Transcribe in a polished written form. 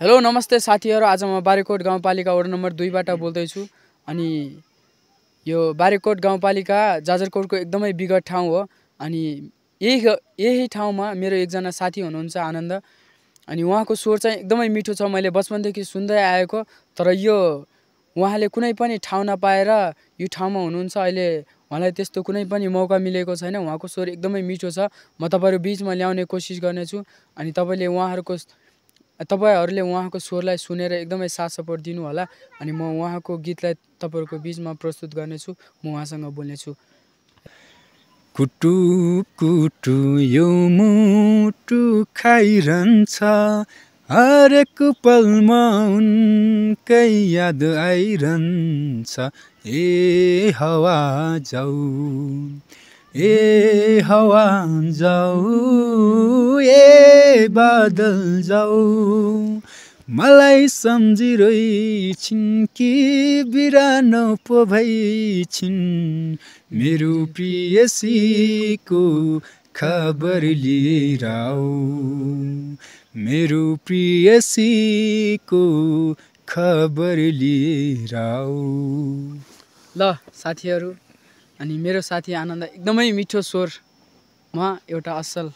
Hello नमस्ते साथीहरु, आज म बारीकोट गाउँपालिका वडा नम्बर 2 बाट बोल्दैछु। अनि यो बारीकोट गाउँपालिका जाजरकोटको एकदमै विगत ठाउँ हो। अनि यही ठाउँमा मेरो एकजना साथी हुनुहुन्छ आनन्द। अनि उहाँको स्वर चाहिँ एकदमै मिठो छ, मैले बचपनदेखि सुन्दै आएको। तर यो उहाँले कुनै पनि ठाउँ नपाएर यो ठाउँमा हुनुहुन्छ। अहिले उहाँलाई त्यस्तो कुनै पनि मौका मिलेको छैन। उहाँको स्वर एकदमै मिठो छ, म तपाईहरु बीचमा ल्याउने कोसिस गर्नेछु। अनि तपाईहरुले उहाँको स्वरलाई सुनेर एकदमै साथ सपोर्ट दिनु होला। अनि म उहाँको गीतलाई तपाईहरुको बीचमा प्रस्तुत गर्नेछु, म उहाँसँग बोल्नेछु। कुटु कुटु यो मुटु खाइरहन्छ, हरेक पलमा उनकै याद आइरहन्छ। ए हावा जाऊ, ए हावा जाऊ, ए बादल जाऊ, मलाई सम्झिरहेछिन् कि बिरानो पो भइछिन्, मेरो प्रियसीको खबर लिएर आऊ, मेरो प्रियसीको खबर लिएर आऊ। ल साथीहरु, अनि मेरो साथी आनन्द एकदमै मिठो स्वरमा एउटा असल